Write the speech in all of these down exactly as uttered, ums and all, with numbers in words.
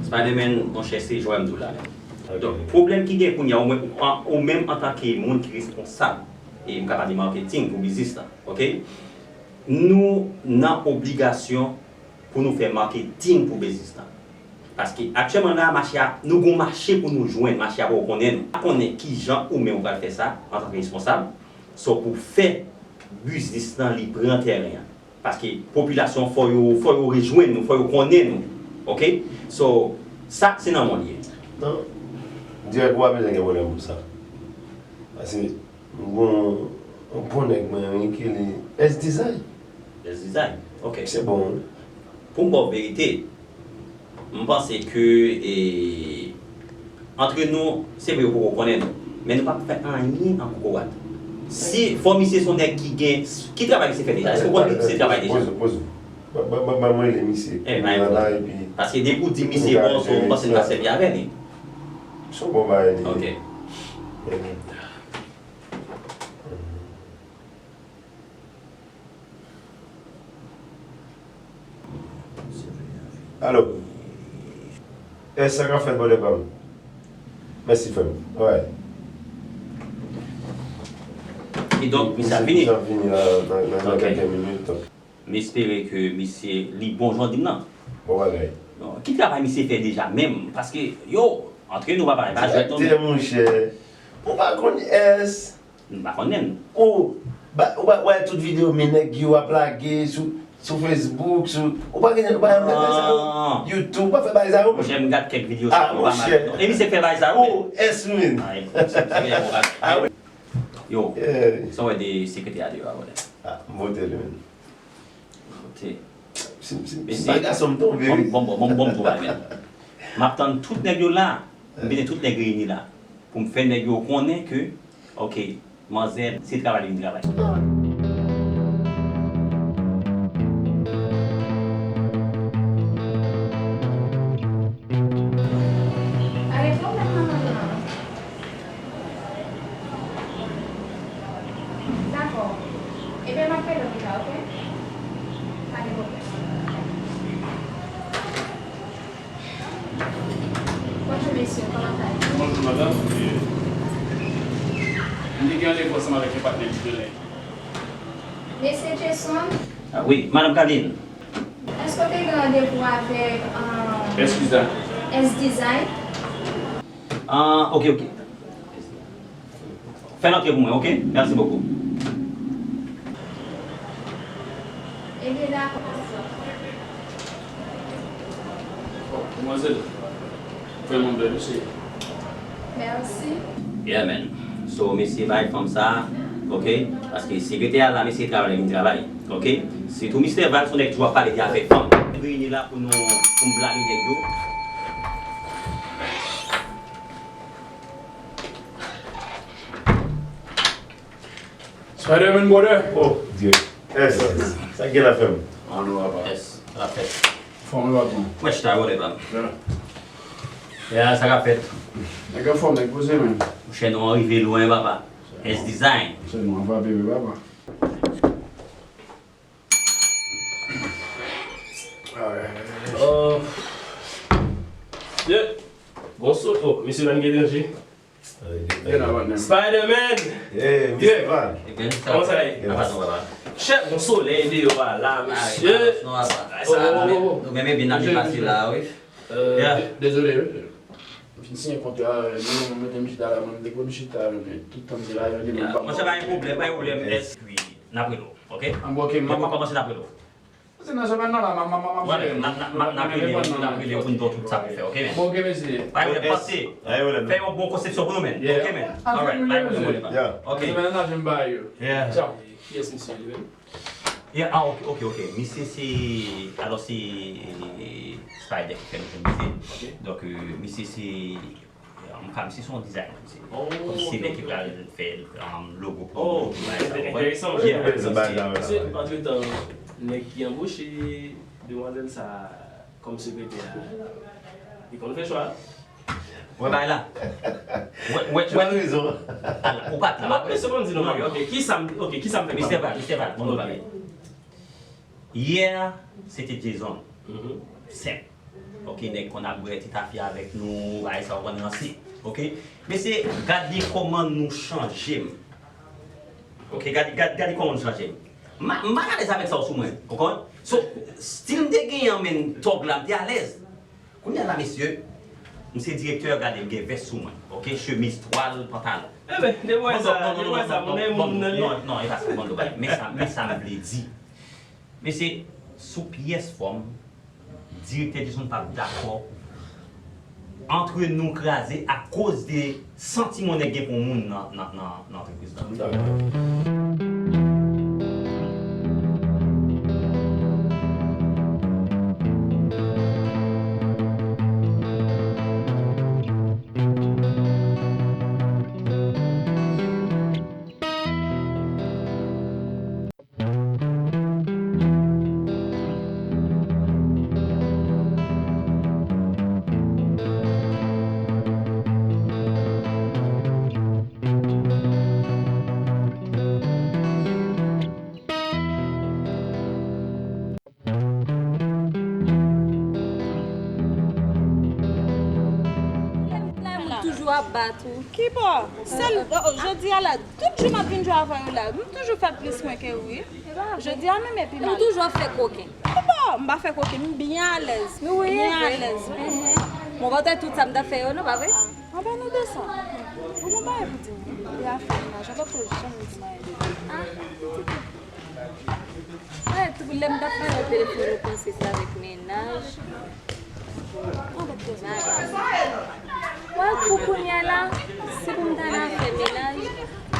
Spiderman, monchè, se jwè m di w la menm. Donk, pwoblèm ki gen kounye a, ou menm, ou menm antanke moun ki responsab, e m ka pale de marketing pou biznis la, oke? Nou nan obligasyon pou nou fè marketing pou biznis la. Paske aktyèlman la, mache a, nou gon mache pou nou jwenn, mache a poko konnen nou. Pa konnen kijan ou menm ou pral fè sa antanke responsab, so pou fè biznis lan li pran tèren an. Paske popilasyon fò yo, fò yo rejwenn nou, fò yo konnen nou. Oke? So, sa se nan men w li ye. Non. Dirèk ou pa bezwen gen pwoblèm pou sa. Paske m gon yon bon nèg mwen wi ki li S Design. S Design. Oke. Se bon wi. Pou m ba w verite, m panse ke, e, antre nou, se vre yo poko konnen nou, men nou p ap fè anyen an kokorat. Si fò misye se yon nèg ki gen, ki travay misye fè deja? Èske w konn misye travay deja? Poze, poze. Ban, ban, ban, ban mwen rele misye. E, pa gen pwoblèm. Paske depi w di misye bon, so, m panse nou ka sèvi avè li. Se yon bon bagay li ye. Oke. Alo. E sa k ap fèt, brother pa m? Mèsi, frè m. Alright. Kidonk, misye ap vini. Misye ap vini la, nan, nan, nan kèk minit, donk. M espere ke misye li bon jan w di m nan. Bon bagay. Bon, ki travay misye fè deja menm? Paske, yo, antre nou, papa, e pa jwèt non. Monchè, ou pa konn S. M pa konnen. Ou, ba, ou pa wè tout videyo men nèg yo ap lage sou, sou Facebook, sou, ou pa gen, ou pa janm fè bagay sa yo? YouTube, ou pa fè bagay sa yo? Monchè, m gad kèk videyo sa yo, pa mal non. E misye k fè bagay sa yo? Oh, S wi menm. Ah wi. Yo, sa w wè de sekretè a deyò a, brother? Ah, m vote li menm. Kote? Si, si, si pa gason m tonbe wi. Bon, bon, bon, bon, bon, men. M ap tann tout nèg yo la. M mete tout nèg reyini la. Pou m fè nèg yo konnen ke, oke, manzè, se travay li vin travay. Ale pwoblèm nan manman an. Dakò. Ebyen, m ap rele w pita, oke? Pa gen pwoblèm. Bonjou, mesye, kòman sa ye? Bonjou, madanm. M te gen randevou ansanm avèk yon patnè m ki rele. Mesye Jason? Ah, wi, madanm Carline. Èske w te gen randevou avèk, um, S Design? S Design? Ah, oke, oke. Fè l antre pou mwen, oke? Mèsi bokou. Ebyen, dakò. Oh, demwazèl, vrèman bèl, mesye. Mèsi. Yeah, man. So, mesye bay fanm sa, oke? Paske sekretè a la, mesye travay, li vin travay, oke? Sitou mistè Val, se yon nèg ki toujou ap pale de afè fanm. Reyini la pou nou, pou m blame nèg yo. Spider-Man, brother. Oh, Dye. S, sa k gen la, frè m? Annou, papa. S, la fèt. Fòm yo ap bon. Mwen chita, brother, pa m. Yeah. Yeah, sa k ap fèt? Nèg anfòm, nèg poze, man. Monchè, nou rive lwen, papa. S Design. Monchè, nou an frape vre, papa. Oh. Yeah. Bon, so, oh, mesye, pa n gen danje. Spider-Man! Yeah, mister Van. Kòman sa ye? Chèf, gon solèy deyò a la, mesye. Ay, sa la, men, nou menm epi n ap pase la, wi. Euh, dé-, désolé, wi. M fin siyen kontra, euh, nou, nou mete m chita la, mwen, m te konn chita, men tout tan m te la, yo di m pa. Monchè, pa gen pwoblèm, pa gen pwoblèm. Èske n ap rele w, oke? Ah, bon, oke, m ap kòmanse, n ap rele w. Se nan semèn nan la, m ap, m ap, m ap, m ap jere. N ap, n ap, n ap rele w, n ap rele w pou n di w tout sa pou fè, oke, men? Bon, oke, mesye. Pa gen pwoblèm, panse. Fè yon bon konsepsyon pou nou, men. Yeah. Oke, men. Alright, pa gen pwoblèm. Yeah. Oke. Semèn nan, jen ba yo. Yeah. Ciao. Kiyès misye li menm? Yeah, ah, oke, oke, oke. Misye se, alò, se, eh, Spider ki fè nou jwenn misye. Oke. Donk, euh, misye se, euh, m pa, misye se yon designer, misye. Oh, oke, oke. Se nèg ki pral fè, um, logo pou nou, tout bagay sa, w konprann? Enteresan, wi. Yeah, misye. Antretan, nèg ki anboche demwazèl sa kòm sekretè a, li konn fè chwa. Wè bay la. Wè, wè, wè. Tu as raison. Ou pa t la. Non, men se bon, di non, ok, ki sa m, ok, ki sa m fè? Mister Val, Mister Val, bon, nou pale. Yè, se te Jason. Senp. Ok, nèg konn ap bwè ti tafya avèk nou, bagay sa yo konn ranse. Ok? Mesye, gade kòman nou chanje m. Ok, gade, gade, gade kòman nou chanje m. M pa, m pa alèz avèk sa w sou mwen, w konprann? So, stil m te genyen an, men tòg la, m te alèz. Kounye a la, mesye, m se direktè, gade, m gen vès sou mwen. Ok, chemiz twal, pantalon. Enben, depi w wè sa, depi w wè sa, moun nan moun nan li. Non, non, e pa sa, bann bagay. Men sa, men sa m vle di. Mesye, sou pyès fòm, direktè Jason p ap dakò antre nou kraze akoz de santiman nèg gen pou moun nan, nan, nan, nan antrepriz la. Lè m la, moun toujou ap bat ou. Ki bò? Sèl, o, o, jodi a la, tout jou m ap vin jwe avè yo la, m toujou fè plis mwen ke ou, wi. Jodi a menm epi mal. Ou toujou ap fè koken. Ki bò? M pa fè koken, m byen alèz. Nou wi, byen alèz. Bon, pa tout sa m t ap fè yo, non, pa vre? Anba nou de sa. Ou gon bagay pou di m, wi. E afè mennaj, ou pa t janm di m anyen de li. Ah, pitit. Wè, tou lè m t ap pale nan telefòn, ou panse se avèk mennaj. Wè, pou kounye a la, si pou m ta nan afè mennaj,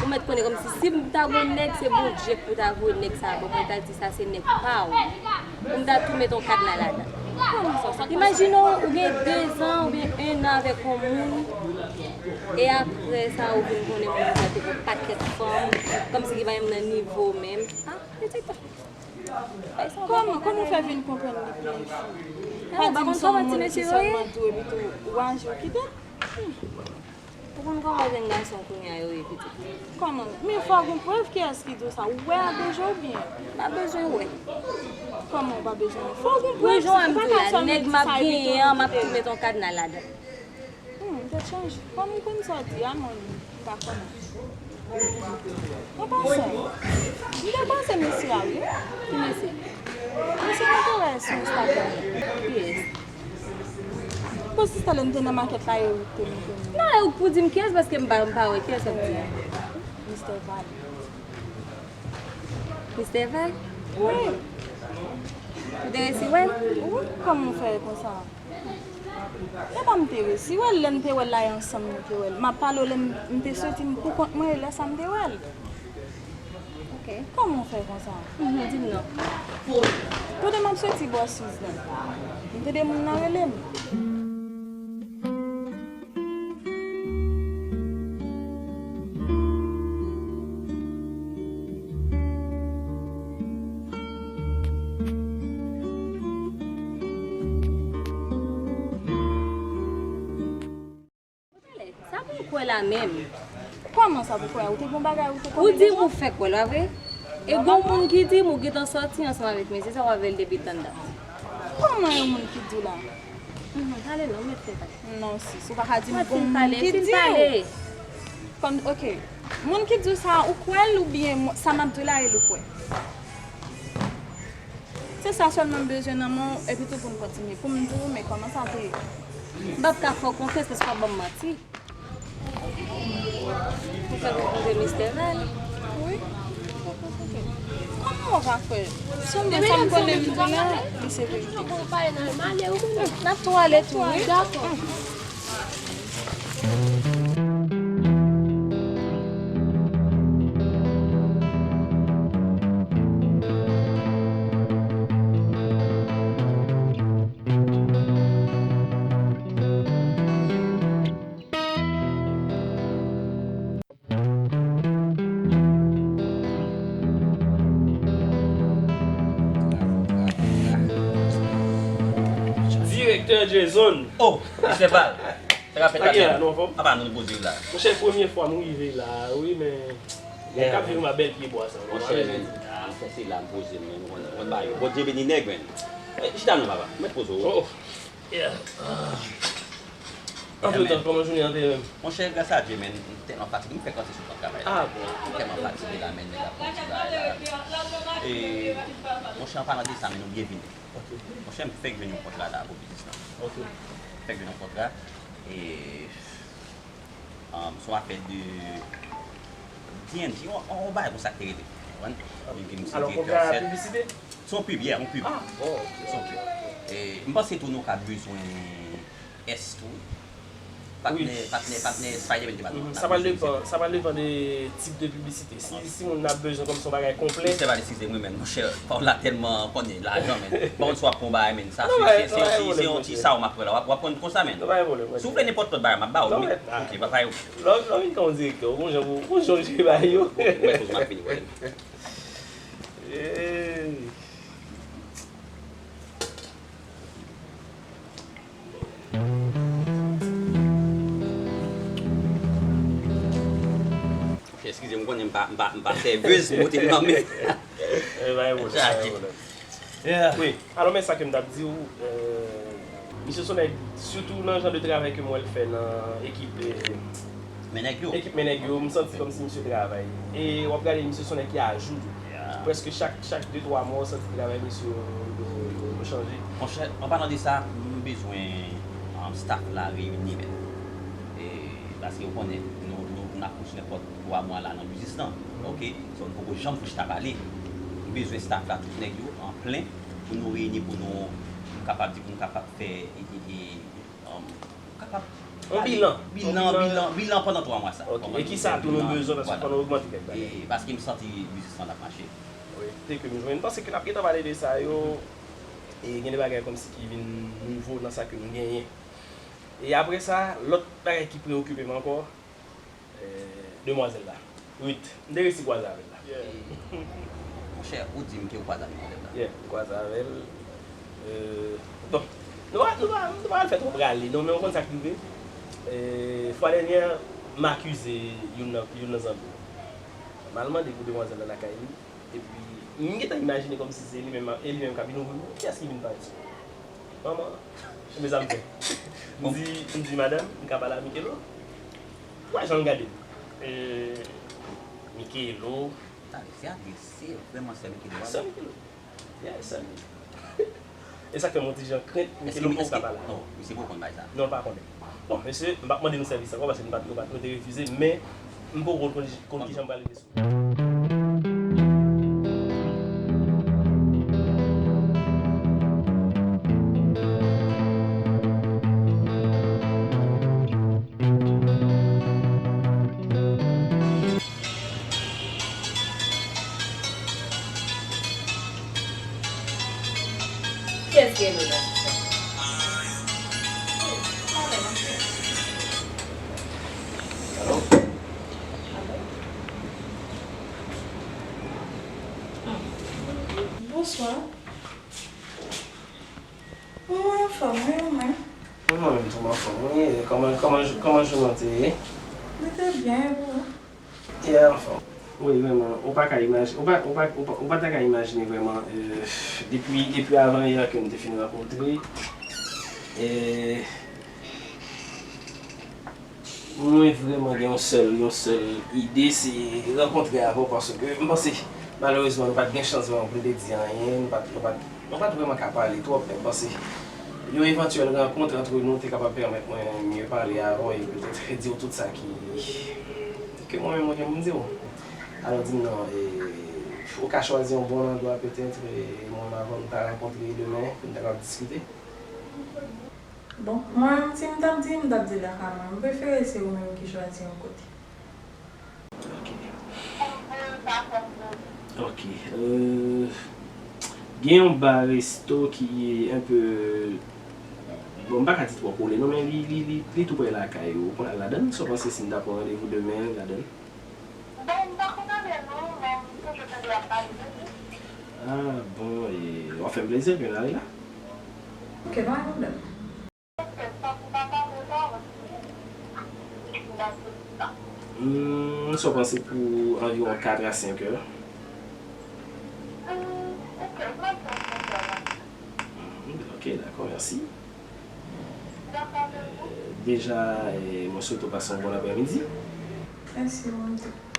ou mèt konnen kòmsi si m ta gon nèg, se Bondye pou ta voye nèg sa a ban mwen, ta di sa se nèg pa w. Pou m ta tou met yon kadna ladan. Imajine w, ou gen dezan oubyen ennan avèk yon moun, e apre sa, ou vin konnen moun sa te gon pakèt fanm, kòmsi ki pa menm nan nivo w menm. Ah, pitit. Kòman, kòman w fè vin konprann li pi enfim? Ah, pa di m se yon moun ki sèlman di w epi tou ou aji ou kite l? Hmm. Ou konn kòman jèn gason kounye a yo ye pitit? Kòman? Men fò w gen prèv kiyès ki di w sa. Ou wè a de je w byen? M pa bezwen wè. Kòman w pa bezwen wè? Fò w gen prèv. Wi, jan m di w la, nèg m ap genyen an, m ap tou met yon kadna ladan. Hmm, m tèt chanje. Kòm ou konn sa w di a, mwen, m pa konnen. Mwen panse. M te panse mesye a, wi. Ki mesye? Mesye nou te wè sou Instagram. Kiyès? Bon, sista, lè m te nan makèt la, e ou k te montre m. Non, e ou k pou di m kiyès, paske m pa, m pa wè kiyès w ap di a. Mister Val. Mister Val? Wi. Ou te resi wè l? Wi, kòman w fè konsa? E pa m te resi wè l, lè m te wè l la, e ansanm nou te wè l. M ap pale w lè m, m te soti m pou kont mwen, e lè sa m te wè l. Ok. Kòman w fè konsa? Mhm, di m non. Pandan m ap soti bò Suze lan, m tande moun nan rele m. Sa pou m kwè la menm. Kòman sa pou kwè? Ou te gon bagay ou te konnen deja? Ou di m ou fèk wè l, pa vre? E gon moun ki di m ou gentan sòti ansanm avèk mesye sa, w avè l depi tann dat. Kòman yon moun ki di w la? Mhm, pale non, mèt fè pale. Non, sis, ou pa ka di m gon moun ki di w. Kòm, ok, moun ki di w sa, ou kwè l oubyen sa m ap di w la, e l ou kwè? Se sa sèlman m bezwen nan men w, epi tou pou n kontinye. Pou m di w, men kòman sa te ye? M p ap ka fè w konfyans paske w ap ban m manti. Ou fèk rankontre Mistè Val? Wi. Kòman w pa kwè? Sèlman sa m konnen m di w la, li se verite. N ap tou ale tou, wi. Dakò. Direktè Jason. Oh, Mistè Val. Sa k ap fèt la menm? Apa nou poze la. Monchè, premye fwa m rive la, wi, men nèg k ap viv anba bèl pye bwa sa. Monchè, men, m fè se la m poze m, men, nou konn, nou konn ba yo. Bondye beni nèg, men. Eh, chita non, papa. Mèt poze w. Oh, oh. Antretan, kòman jounen an te ye menm? Monchè, gras a Dye, men, m tèlman fatige, m fèk rantre sou pòt travay la. Ah bon? M tèlman fatige la, men, nèg ap pran ti bagay la. E, monchè, an palan de sa, men, nou byen vini. Ok. Monchè, m fèk jwenn yon kontra la pou biznis lan. Ok. M fèk jwenn yon kontra. E, um, se yon afè de D and D, yon, yon bagay konsa ki te rele. Konprann? Epi m se direktè sèt. Alò, kontra piblisite? Se yon pib, yeah, yon pib. Ah, bon, ok. Se yon pib. E, m panse tou nou ka bezwen S tou. Patnè, patnè, patnè Spider-Man te ba nou. Mhm. Sa pral depann, sa pral depann de tip de piblisite. Si, si moun nan ap bezwen kòmsi yon bagay konplè. Mistè Val, eskize m wi, men, monchè, pa w la tèlman konnen lajan, men. Pa konn si w ap pran yon bagay, men. Sa, se, se, se, se, se yon ti sa w m ap pran la. W ap, w ap pran konsa, men. Si w vle nenpòt lòt bagay, m ap ba w, men. Ok, pa, pa yo. Lè, lè w vin kòm direktè, w gon jan pou, w gon jan pou jere bagay yo. Bon, mwen, koz m ap vini, wè. Ey. Eskize m, konnen m pa, m pa, m pa sèvez, m pote m nan men. Eh, pa gen pwoblèm, pa gen pwoblèm. Yeah. Wi, alò, men sa ke m t ap di w, eh, Misye se yon nèg, sitou nan jan de travay ke m wè l fè nan ekip, eh, men nèg yo, ekip men nèg yo, m santi kòmsi misye travay. E w ap gade misye se yon nèg ki ajou tou. Yeah. Prèske chak, chak de twa mwa, w santi travay misye yo, yo, yo, yo chanje. Monchè, an palan de sa, m bezwen, um, staff la reyini, men. E, paske w konnen, nou, nou, n ap fouch nenpòt twa mwa la nan biznis lan. Ok? So, nou poko janm fouch ta pale. M bezwen staff la, tout nèg yo, an plen, pou nou reyini, pou nou, pou nou kapab di, pou nou kapab fè, e, e, e, um, kapab yon bilan. Bilan, bilan, bilan pandan twa mwa sa. Ok. E kisa tou nou bezwen, paske fò nou ogmante kèk bagay. E paske m santi biznis lan ap mache. Wi. Te ke nou jwenn. M panse ke n ap gentan pale de sa yo. E gen de bagay kòmsi ki vin nouvo nan sa ke nou genyen. E apre sa, lòt bagay ki preokipe m ankò, eh, demwazèl la. Ruth, m te resi kwaze avè l la. Yeah. Monchè, ou di m ke ou kwaze avè demwazèl la? Yeah, m kwaze avè l. Eh, bon, nou pa, nou pa, nou pa al fè twòp rale, non, men ou konn sa k rive. Eh, fwa dènyè, m akize youn nan, youn nan zanmi m. M al mande pou demwazèl la lakay li. Epi, m gentan imajine kòmsi se li menm, e li menm k ap vin ouvri pou mwen. Kiyès ki vin pale sou mwen? Manman, men sa m fè. M di, m di, madanm, m ka pale a Michaelo? Wè jan l gade m. E, Michaelo. Tande, se agrese, vrèman, sè Michaelo. Sè Michaelo. Yeah, sè Michaelo. E sa k fè m yon ti jan krent, Michaelo poko ka pale. Non, misye poko konn bagay sa. Non, l pa konnen. Bon, mesye, m p ap mande nou sèvis ankò, paske nou pa, nou pa, nou te refize, men m poko konn, konn kijan m pral regle sou. Kiyès ki rele w la, sista? Alo? Alo? Bonswa. Mwen anfòm, wi, ou menm? Mwen menm tou, m anfòm, wi. Kòman, kòman, kòman jounen w te ye? Li te byen, e pou ou? Yeah, anfòm. Wi, vrèman, ou pa ka imaj-, ou pa, ou pa, ou pa, ou pa ta ka imajine vrèman, eh, depi, depi avan yè ke nou te fin rankontre, eh, mwen vrèman gen yon sèl, yon sèl ide, se rankontre avè w, paske m panse, malerezman, nou pa t gen chans vrèman pou n te di anyen, nou pa t, nou pa t, nou pa t vrèman ka pale twòp, men m panse yon evantyèl rankont antre nou te kapab pèmèt mwen mye pale avè w e petèt di w tout sa ki, ke mwen menm mwen gen pou m di w. Alò, di m non, e, ou ka chwazi yon bon landwa petèt, e mwen menm avè w nou ta rankontre demen pou n ta kapab diskite? Bon, mwen menm, si m t ap di, m t ap di lakay mwen. M prefere se ou menm ki chwazi yon kote. Ok. Ok. Euh, gen yon ba resto ki enpe, bon, m pa ka di twò kole non, men li, li, li, li tou prè lakay ou. Ou konn al ladan l? Sa w panse si m ta pran randevou demen ladan l? Bon, m pa konn ale non, men m toujou tande y ap pale de li. Ah, bon, e w ap fè m plezi, anpi n ale la. Ok, pa gen pwoblèm. Hmm, sa w panse pou anviwon kat a senk è? Hmm, ok, m ap fè senk è la. Hmm, ok, dakò, mèsi. Deja, eh, mwen swete w pase yon bon aprèmidi. Mèsi, ou menm tou.